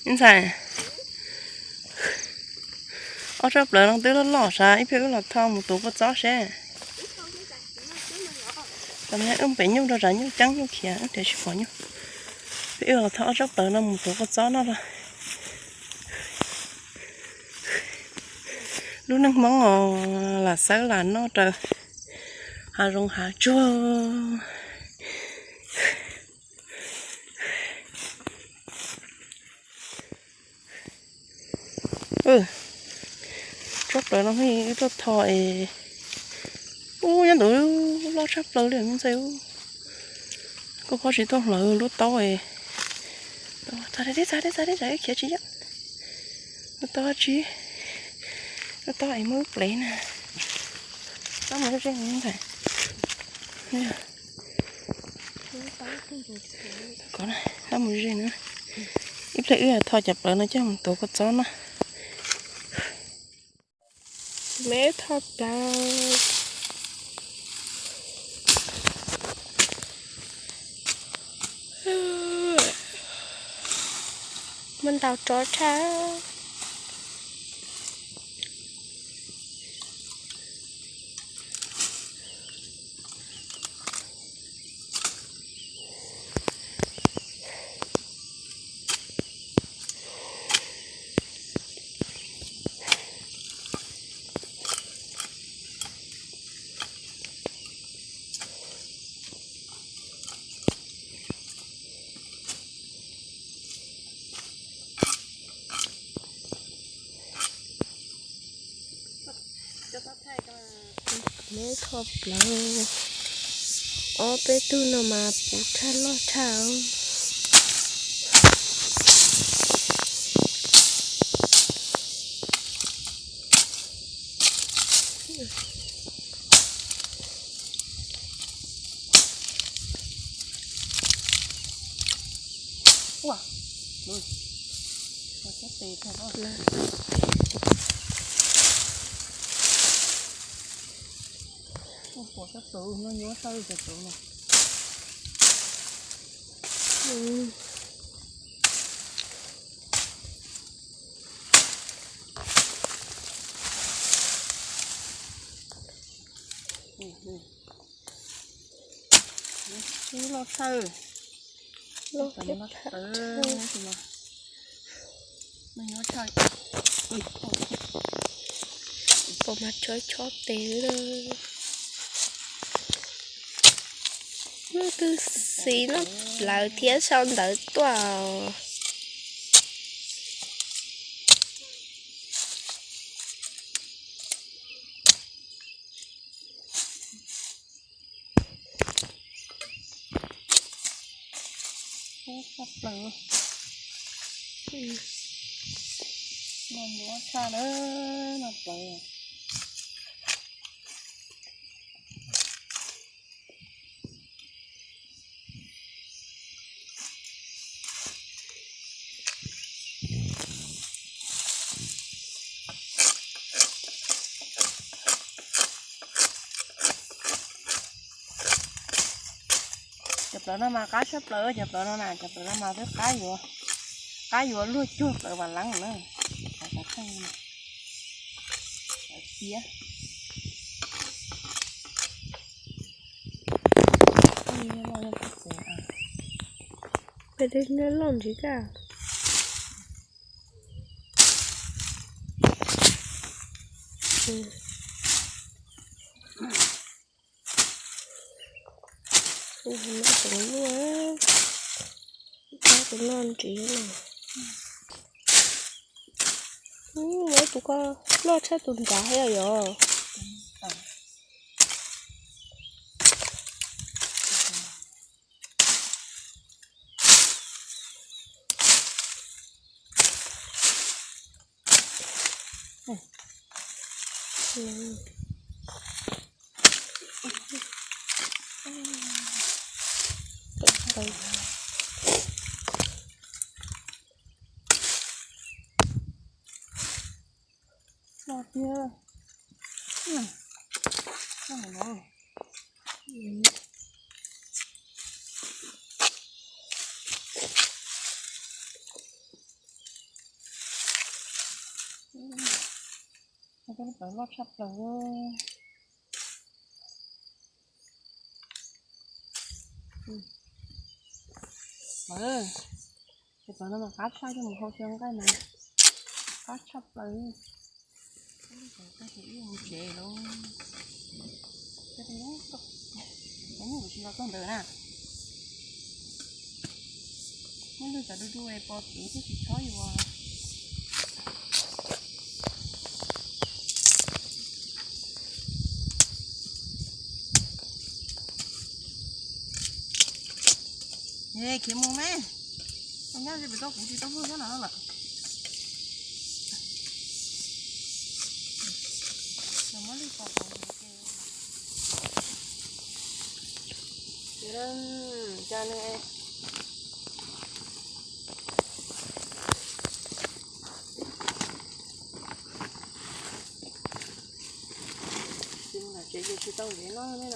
Ntxhais, ob tsob plawv no twb loj loj sav, ib pliag wb los tho mus tuav kua txob seb. Tam no wb pem nyuj rau zam nyuj ceeb nyuj khiav wb thiaj tsis pom nyuj. Wb los tho ob tsob plawv no mus tuav kua txob noj los. Lub neej Hmoob os, lam xawb lam noj raws hav zoov hav tsuag. Tsob plawv no wb tuaj tho es, ub, nyob ntawd loj tshaj plaws li me ntxhais. Koj phob tsis tuaj hlawv lub taub es, txav deb txav deb txav deb txav deb khiav tsis yeej. Lub taub tsis, lub taub es muab wb plev na. Tab mus ze ntxhais. Tab mus ze na. Ib pliag wb tho cov plawv no coj mus tuav kua txob na. Me tho plawv. Muaj ntau tsob tshaj. Me tho plawv, ob peb tug no mas puv tshaj loj tshaj. Loj tshaj. Pom mas tsob chob tes lawm. Lub twg xis noj plawv thiab sau ntawv tuaj. Ub, tshaj plaws. Noj nyuaj tshaj na, noj plawv. Cov plawv no mas qab tshaj plaws, cov plawv no na, cov plawv no mas twb qab yuav, qab yuav luaj cuag plawv vam leeb na. Qab qab theej, qab xiab. Peb loj ntsis kaj. Noj tus luaj, noj tus noj ntsis na. Ub, tus ko loj tshaj tus nrad thiab yom. Loj tiag. Lub plawv loj tshaj plaws. Lawm, ces plawv no mas qab tshaj, coj mus hau xyaw nqaij mas qab tshaj plaws. Ib mus tsev lawm. Cov nyuj kuv tsis nqa koj ntawd na. Muab lwj cov du du es pos kev thiaj tsis chob yus. Khiav mus me, koj nyob ze pem koj, kuv tsis tau luag nyob no lawm. Muab lwj pos pos ces, cas nws tsev ces tsis tau ntev no ne.